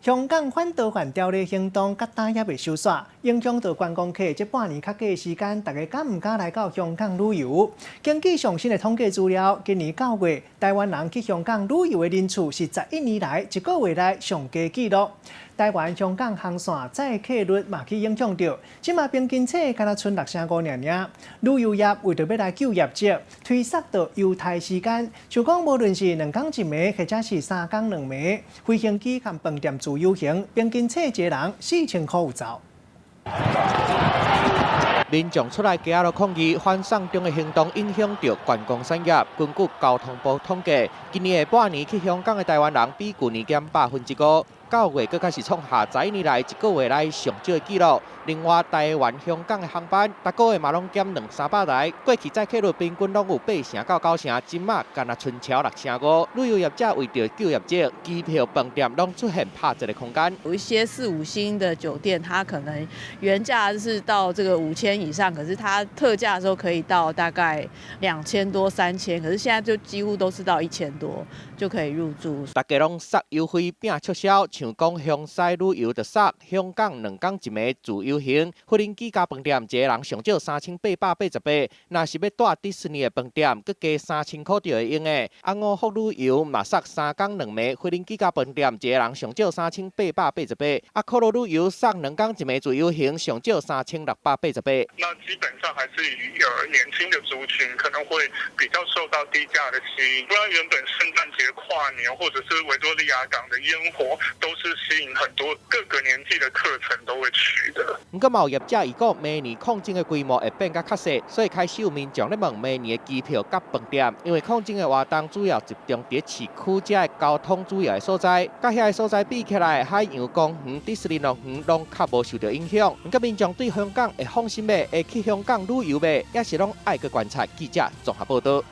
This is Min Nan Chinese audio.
香港反逃犯條例行動到今猶未收煞，影響到觀光客這半年較濟時間，大家敢毋敢來到香港旅遊？根據上新的統計資料，今年9月台灣人去香港旅遊的人次是11年來一個月內上低紀錄。台灣香港航線載客率嘛去影響著，這馬平均冊敢若賰6成5爾爾。旅遊業為著欲來救業績，推縮著優待時間，像講無論是2工一暝，或者是3工2暝，飛行機佮飯店自由行，平均冊一个人4000箍有找。民眾出來街仔路抗議，反送中的行動影響著觀光產業。根據交通部統計，今年下半年去香港的台灣人比舊年減5%。9月閣較是創下11年來一個月內上少的紀錄。另外，台灣香港的航班，逐個月嘛攏減兩三百台，過去載客率平均攏有8成到9成，這馬干焦賰超6成5。旅遊業者為著救業績，機票、飯店攏出現拍折的空間。有一些四五星的酒店，它可能原價是到這個5000以上，可是它特價的時候可以到大概2000多、3000，可是現在就幾乎都是到1000多就可以入住。大家攏殺優惠拼促銷，像講香西旅遊就殺香港2工一暝自由行，飛行機加飯店一个人上少3888，若是欲蹛迪士尼的飯店，閣加3000箍就會用的。啊，五福旅遊嘛殺3工2暝，飛行機加飯店一个人上少3888，啊，可樂旅遊殺2工1暝自由行上少3688。那基本上還是以年輕的族群可能會比較受到低價的吸引，不然原本聖誕節、跨年或者是維多利亞港的煙火，都是吸引很多各個年紀的客層都會去的。毋過嘛有業者預估明年抗爭的規模會變甲較細，所以開始有民眾咧問明年的機票佮飯店，因為抗爭的活動主要集中佇市區遮的交通主要的所在，佮遐个所在比起來，海洋公園、迪士尼樂園攏較無受著影響。毋過民眾對香港會放心袂？會去香港旅遊袂？也是攏愛閣觀察。記者綜合報導。